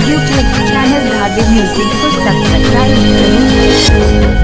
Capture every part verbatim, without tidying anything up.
YouTube channel Dhabi Music को subscribe करें।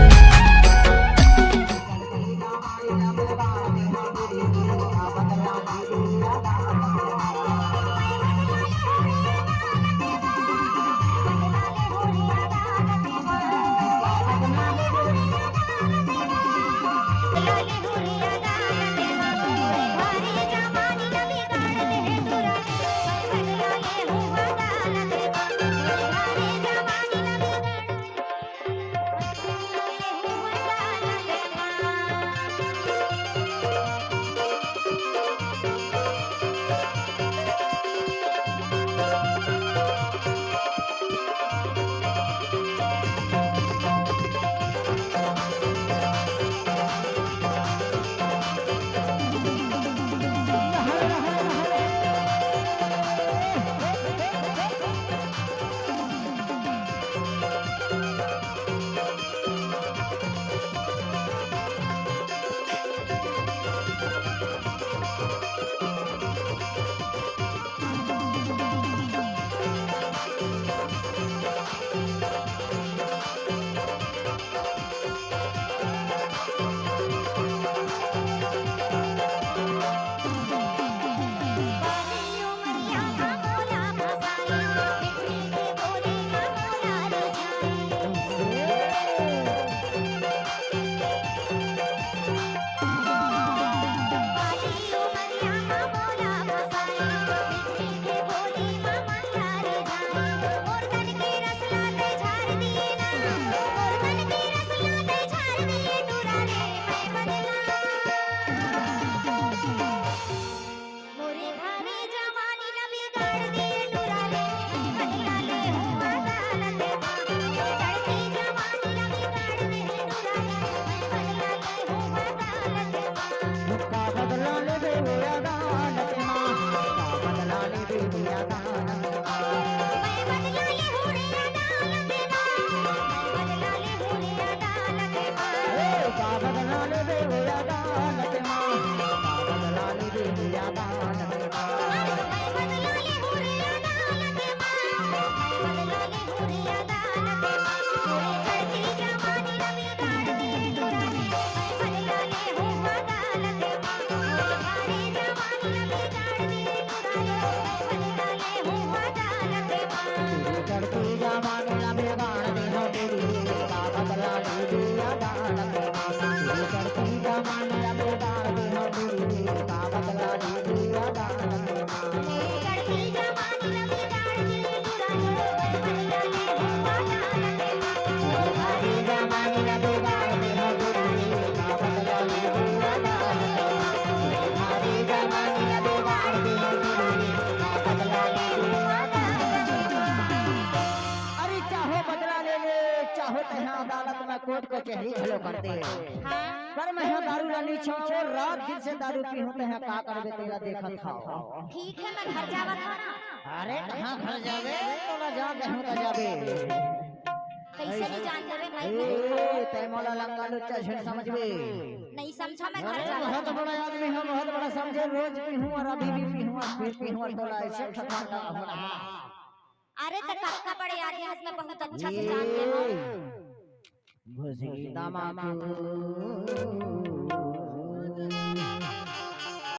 अरे चाहो बदला ले ले, चाहो तैं अदालत में कोर्ट कचहरी घलो कर दे। हाँ। पर मैं ह दारू ला नी छोड़ों, रात दिन से दारू पीहूँ, तैं ह का करबे तेला देखत हँव। ठीक हे, मैं घर जावत हँव ना। अरे कहाँ घर जाबे, तोला जा कहूँ त जाबे। कइसे नहीं जान देबे भाई? ए, तैं मोला लंगड़ा लुच्चा झन समझबे। नहीं समझा मैं घर अरे जावत बहुत हँव। बड़ा आदमी हँव, बहुत बड़ा समझे, रोज पीहूँ अउ अभी भी पीहूँ अउ फिर पीहूँ अउ तोला अइसे ठठोरना होना। अरे त कतका बड़े आदमी हस, मैं बहुत अच्छा से जानत हँव। ए, भुसड़ी तमाकू।